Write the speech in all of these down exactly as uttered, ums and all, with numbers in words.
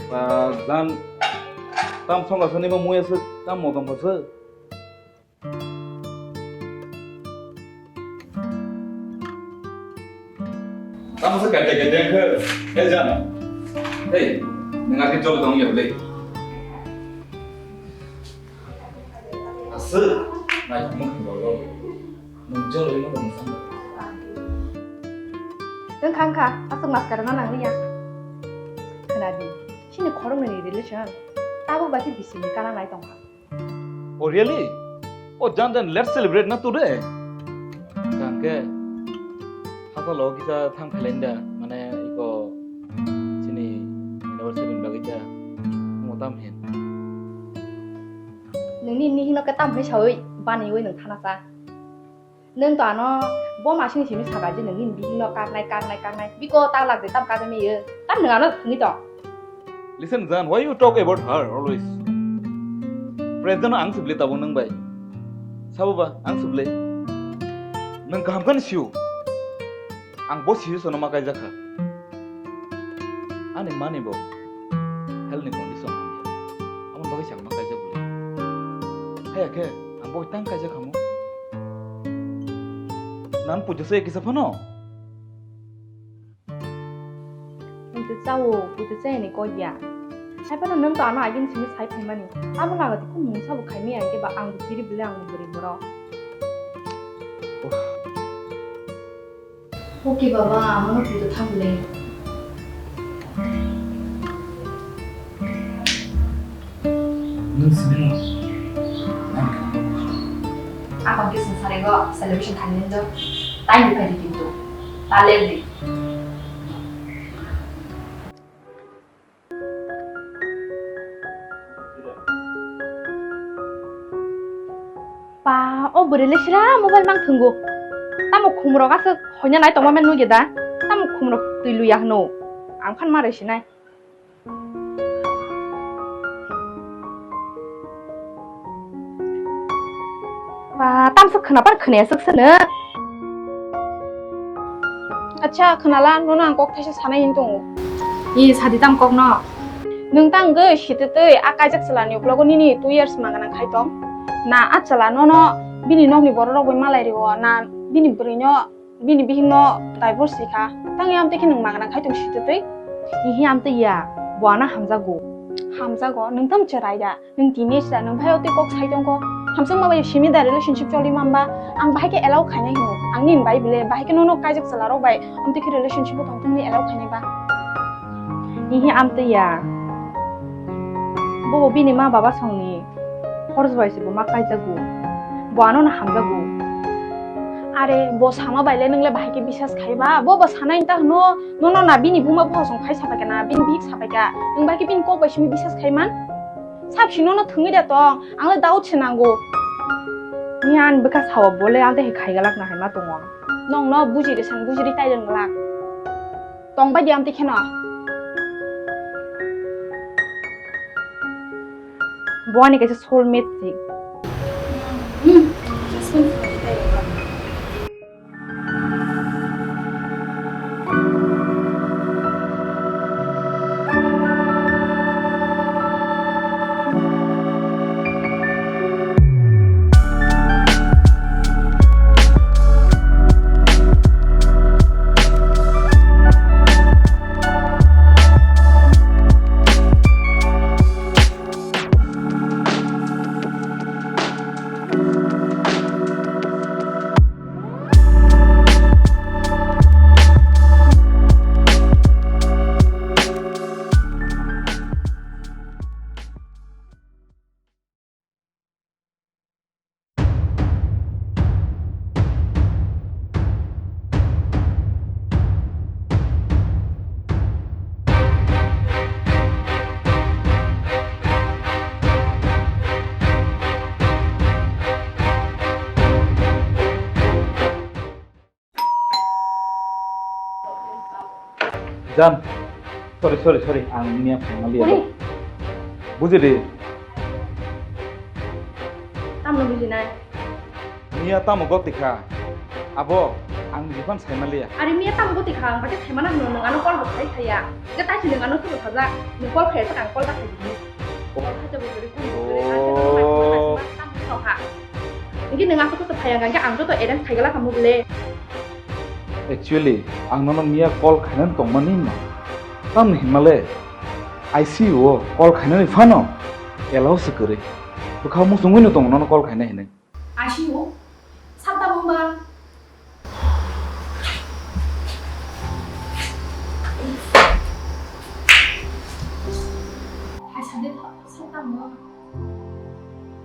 Ba, jan, tam songkha sani ma muya se, tam motom kha se. Tamo se kate kate khe, eh, jan. Hey, nang ake jol tong ya bole. Aswk, naikolma khe bago. Nwng joloi no tong san. Nwng khang kha, aswk maskara no nang liya. Khna di, chini khoroknwi ni relation, tabuk bai khe bisingni kana nai tong kha. Oh, really? Oh, jan jan, let's celebrate na today. Hwnkhe hapalo kisa thang khailai da, mane iko chini anniversary ni bagwi da. Mo tam hin. Nini nihino ke tam hinwi sawi baniwi nwng thana sa. Nwng to ano bo masini simi saka je nwng nini bihikno kaknai, kaknai, kaknai. Biko ta lak de tam kaknai yo. Tam nwng ano thwngwi tong. Listen, Jan, why you talk about her always? Present ang sibli tabung nwng bai. Sabo ba, ang sibli. Nwng kaham khan siu. Ang bo siu sono ma kaijak kha. Ani mani bo health ni condition hamya. Amo bagwi chakma kaijak bole. Haya khe ang bo tang kaijak hamo. Nan puja se kisa phano. Puja chao, puja chaya ni kok ya. Hai phano nwng to ano agin simi sai phaimani. Amo naga tiku mungsa bo khaimi ang ke ba ang bo kiri bole ang bo bwrwi borok. Okay baba, amono puto thang le. Nwng sini no. Ang khe sung sare go celebration khainani do. Time di phai di kintu. Ta le di. Ba, o bwrwi le sira mobile mang thwngo. Tamo khumrok aswk hoina nai tongma men nugya da? Tamo khumrok twi luya hwno. Ang phan ma rwisi nai. Ba, tamswk khwnapan khwnaya swk sano. Acha, khwnala, nono ang kok thaisa sanai hwn tongo. I, sadi tam kokno? Nwng tang gwi sititwi a kaijak chwlani uklogo nini two years manganang khai tong. Na a chwla nono bini nokni bororok bai malai rio, na bini bwrwino bini bihikno divorce rikha, tang ya amtwi khe nwng magna khai tong sititwi? Hihi amtwi ya, bo ano hamjago. Hamjago? Nwng tamo cherai da? Nwng teenage da, nwng bhai otwi kok sai tongkho. Hamjakma bai simi da relationship choli mamba, ang bahai khe allow khainai hino. Ang nini bai bile, bahai khe nono kaijak chwlarok bai amtwi khe relationship o tongthokni allow khainai ba? Hihi amtwi ya. Bobo bini ma baba songni. Horse bai se bo ma kaijago. Bo ano no hamjago. Are, bo sama bai le nwng le bahai khe bisas khai ba? Bo bo sanai ta hwno, nono na bini buma bupha song khai sapai kha na, bini bihik sapai kha. Nwng bahai khe bini kok bai simi bisas khai man? Sab si nono thwngwi da tong, ang le doubt se nango. Ni an bwkha sao bo le ang tei khai galak na hai ma tongo. Nong no buji de san, buji ri tai rwng glak. Tong bai di amtwi kheno. Bo ani kaisa soulmate si. Hmm, just one second. Jan, sorry, sorry, sorry, ang niya phaima liya. Uri. Buji di. Tamno bujinai? Niya tamo goti kha. Abo, Ang refund saimaliya. Ari miya tamo bwtwi kha, ang bati khaimana hwno, nwng ano call bo khai khaiya. Je taisi nwng ano subo sajak, nwng call khaiya, ang call ta khai di. Call khacha bo gori, phone bo gori, ang khe nwng naisima, naisima tamo wngkha. Hwnkhe nwng aswk khe phaiya, hwnkhe ang joto arrange khaigala kamo bole. Actually, ang nono miya call khainani tongmani no. Tamni hinmale, I C U o call khainani phano allow se kwrwi. Bwkha muchungwi no tongo nono call khainai hinwi. I C U? Sab da mungba? Hai sade sab da mung.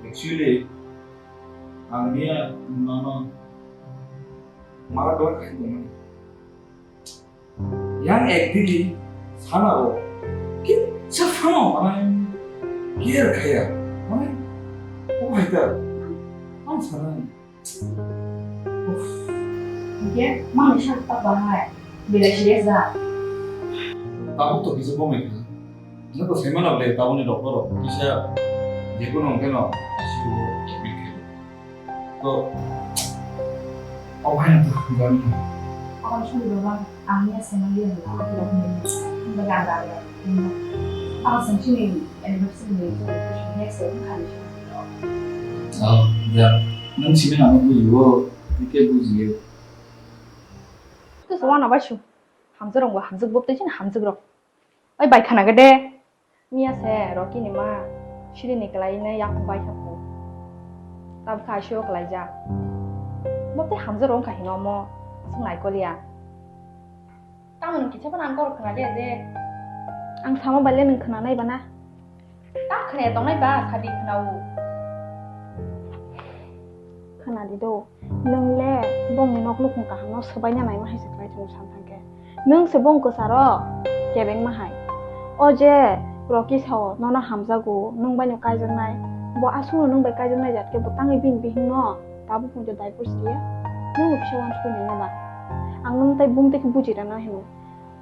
Actually, ang niya nono mara dor khai dong. Yang ekdini sana o kisa phano manai care khaya, manai o hai ta ang sana. Uff. Hingke mangni sak tak bahai belai serious da. Tabuk to kisa bomai kha. Nokto saimano ble tabukni doctor rok kisa jekono hwnkhe no I C U o admit khe. To, o hai to gani. Abang suri baba, ang ya sama dia lah, aku dah punya. Hingga gagal ya. Abang sini anniversary ni itu next year kali. Oh, ya. Nang sini nama bujo, ike bujo. Itu semua nama sih? Hamzarong gua hamzak bop tei sini hamzak rok. Oi bai khana gede. Miya se Rocky ni ma siri ni kwlai ne yakung bai kha phu. Tab kha sio kwlai ja. Bo tei hamjak rong kha hino mo aswk nai kol ya. Tamo nung kisa phano ang kor khna de de. Ang samo bai le nung khna nai bana. Ta khna ya tong nai ba sadi khna u. Khna di do. Nwng le bongni nok nukhung kahamno swbaina naima hai se khlai tongo, san thang khe. Nwng se bong kwcharo kebengma hai. O je Rocky sao nono hamjago, nwng bai no kaijaknai. Bo aswkno nwng bai kaijaknai jat khe bo tangwi bini bihikno tabuk pungjo divorce riya. Nwng no kisa uansukwi naina ba? Ang nwng tai bumtwi khe buji rwna hino.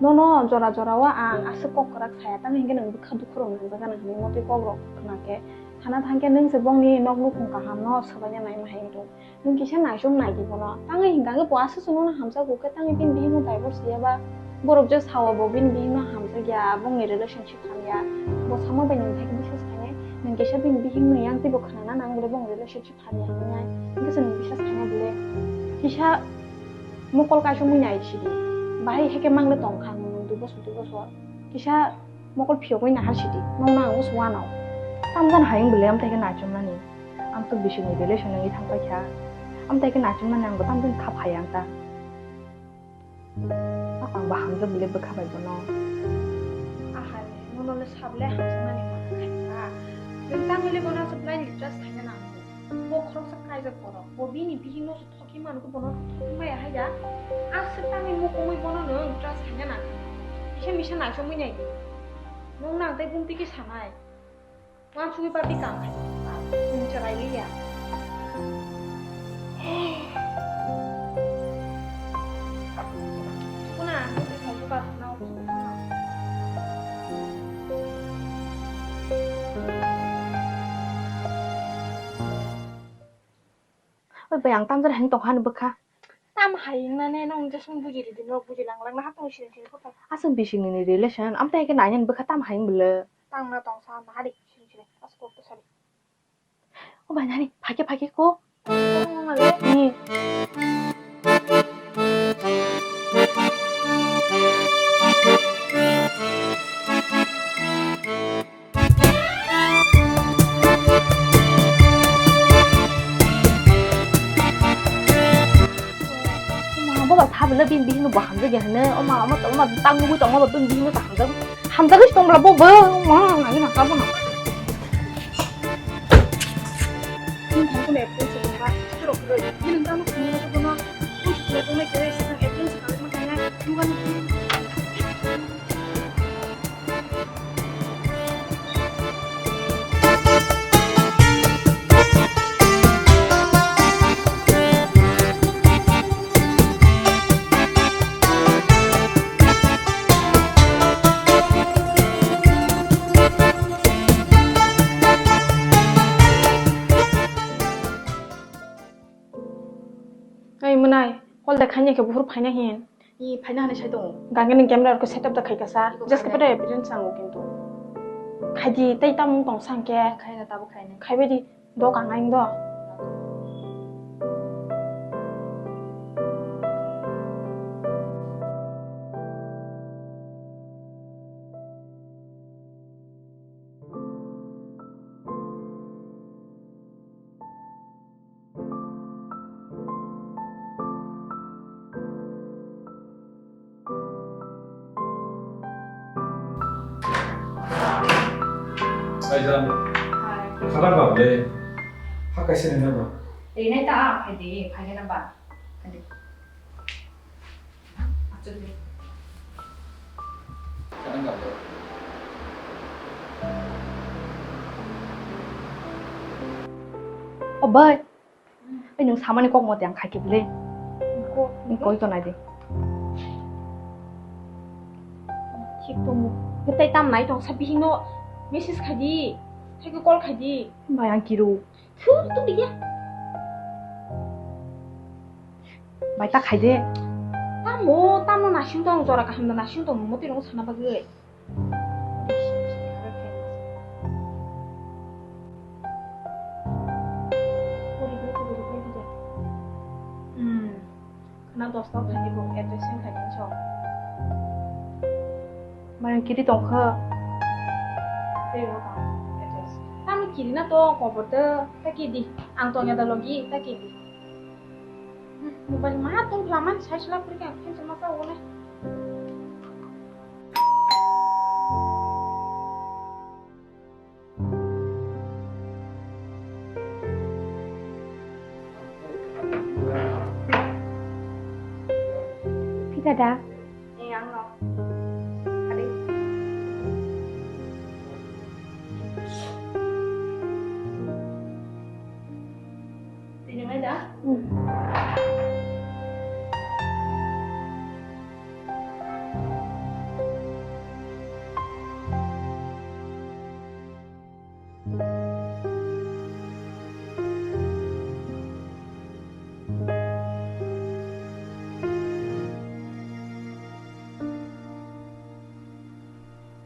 Nono jora jora o ang aswk kok kwrak saya, tamo hinkhe nwng bwkha dukhu rok nangjak gana hinwi motwi kok rok khna khe. Sana thang khe nwng se bongni nok nukhung kahamno swbaina naima hai wngtong. Nwng kisa naichom nai di bono. Tangwi hinka khe bo aswk chwngno hamjakgo khe tangwi bini bihikno divorce riya ba? Borok je sao bo bini bihikno hamjakya, bongni relationship hamya. Bo sama bai nwng thai khe biswas khainai. Nwng kisa bini bihikno yang teibo khna na nang bole bongni relationship hamya hinwi. Hwnkhe chwng biswas khainai bole. Kisa mokol kaisomwi nai sidi. Bahai heke mangle tong kha nwng dui bosor dui bosor. Kisa mokol phiyogwi nahar sidi. Nokno ang usu wanao. Tamjani hayung bole amthaikhe naichomnani. Ang to bisingni relation wngwi thangpaikha. Amthaikhe naichomnani ang bo tamjani kha phai ang ta. Ang bo hamjak bole bwkha bai bono. Ahai, nono le sable hamjaknani mana khaikha. Nwng tangwi le bono aswk naini trust khaina nango. Bo khoroksa kaijak borok. Bo bini bihikno Thoki mankhe bono thoki maya hai da. Aswk tangwi mukumui bono nwng trust khaina nang. Kisa misa naichomwi nai di. Nwng nang tei bumtwi khe sanai. Wansugwi papi kam khai. Nwng chwrai liya. Kuna, nwng tei thangkhe papi nao. Oi bai, ang tamjani hayung tongkha ani bwkha. Tam hayung nane nong jesung buji ridi, nok buji lang lang na hatong sini sini kota. Aswk bisingni ni relation, amtwi hake nainani bwkha tam hayung bwle. Tang na tong sa na hari sini sini, aswk kok to sari. O bai nani, phake phake ko. Tong na le. Ni. Oma, boba tha bwle bini bihikno bo hamjakya hwnwi. Oma, oma, oma tang nugwi tongma bo bini bihikno ta hamjak. Hamjagwi se tong bwla bo bo. Oma, nangwi nangkha bono. Bini thangkhe no apple se wngkha. Borok kwrwi. Bini wngkha no thangwi no bono. Bini se kwlai tongnai kwrwi. Apple se kwlai ma kanya. Nukha no. Ai mwnai, Call de khaina khe buhur phaina hin. I phaina hinwi sai tongo. Gangani camera rok set up da khaika sa. Iko just khaina. Khe pada appearance nango kintu. Khaidi tei tamung tong sang khe. Khaina tabo khaina. Khaibai di do kang aing do. Aizan. Hai. Khara ba ble. Hakai se na ba. Rinai ta, phai de, phai na ba. Phai de. Achuk de. Khara ba ble. O bai. Oi, nwng samani kok motya ang khai khe bwle. Ko- Nwng koi tongnai de. Thik tongo. Tei tam nai tong sa bihikno message khai di. Tei khe call khai di. Bai ang kiru. Thur tu diya. Bai ta khai de. Tamo, tamo nasing tong jora kaham da nasing tong mo twi rong sana bagwi. Hmm. Khna dos ta thani bo address seng thani so. Mayang kiri tongkha. Tei bo tong address. Tamo kiri na to kobor de ta kiri. Ang tongya da logi ta kiri. Mobile ma tong laman sai sla puri ka phin sama ka wona. Pita da. Ni ang no. Adi. Tini ngai da? Hmm.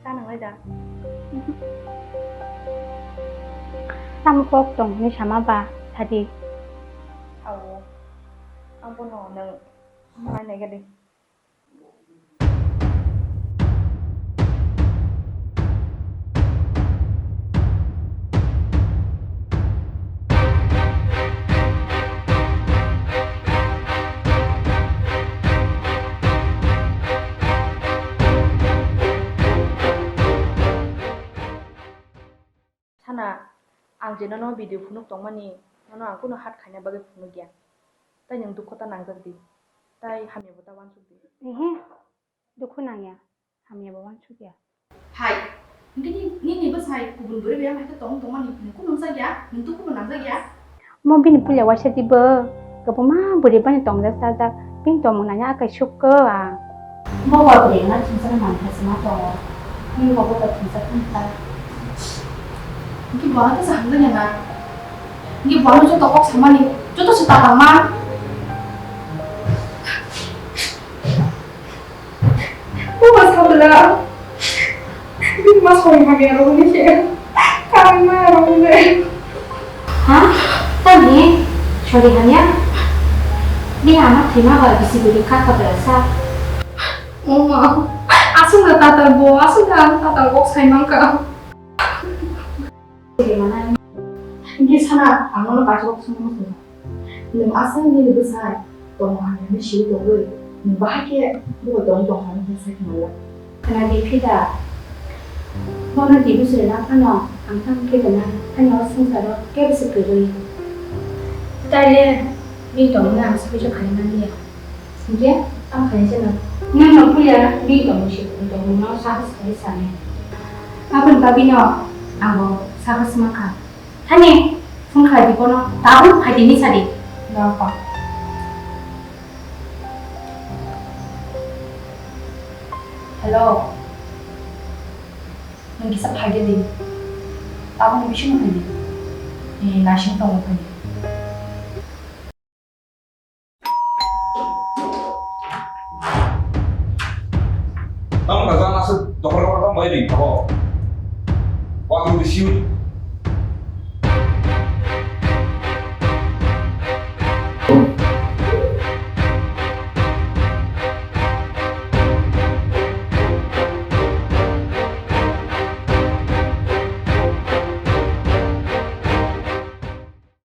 Cha nang lai da? Tamo kok tong hinwi sama ba, sadi. Awo. Ang bono nang nai nai gadi. Sana, ang je nono video phunuk tongmani, nono ang kunu hat khaina bagwi phunukya. Tai nwng dukho ta nangjak di, tai hamya bo ta uansuk di. Ehe, dukhu nangya, hamya bo uansukya. Hai, hwnkhe ni, nini bwsai kubun bwrwi bai hai khe tong tongmani hwnwi kunu nangjakya, nwng dukhu bo nangjakya. Mo bini puila waisa di bo, kwbangma bwrwi bani tongjak chajak, bini tongmung nanya akai sukko ang. Bo ba bwrwi wngna thwngjakna nangkha se ma tongo, nini bo bo thwngjakna nangkha. Hwnkhe bo ano kisa hamjakya na, hwnkhe bo ano joto kok samani, joto se ta tangma. Buba sabla. Bini ma sori hamya rok ni se. Kami ma rok ni. Ha? Tani? Sori hamya? Bini ama thwima ba bisi bwrwi kha kha bwrasa. Oma, aswk na tatal bo, aswk na tatal kok sai mankha. Hingke sana ang nono kaisa kok swngna muchungo. Nwng aswk nini bwsai tongo hamya hinwi swi tongwi, nwng bahai khe bo tong tong hinwi khe sai khna lai. Khna di phi da? Bono tini suri na phano ang tamo khe gwnang, ani o swngcharo kebo se kwrwi. Taile bini tongmani ang saijo khainai man liya. Hingke tamo khainai se nwng? Nwng no puila bini tongmung se kwrwi tongmung no sahos khlai sanai. Aboni bagwi no ang bo sahos mankha. Thani phone khlai di bono, tabuk phai di hinwi sa di. Nokha. Hello. Nwng kisa phai di di. Tabukni bisingo phai di. Ni naising tongo phai di. Ang kajang aswk dophar dophar tamo bai ring thago. What will be sure?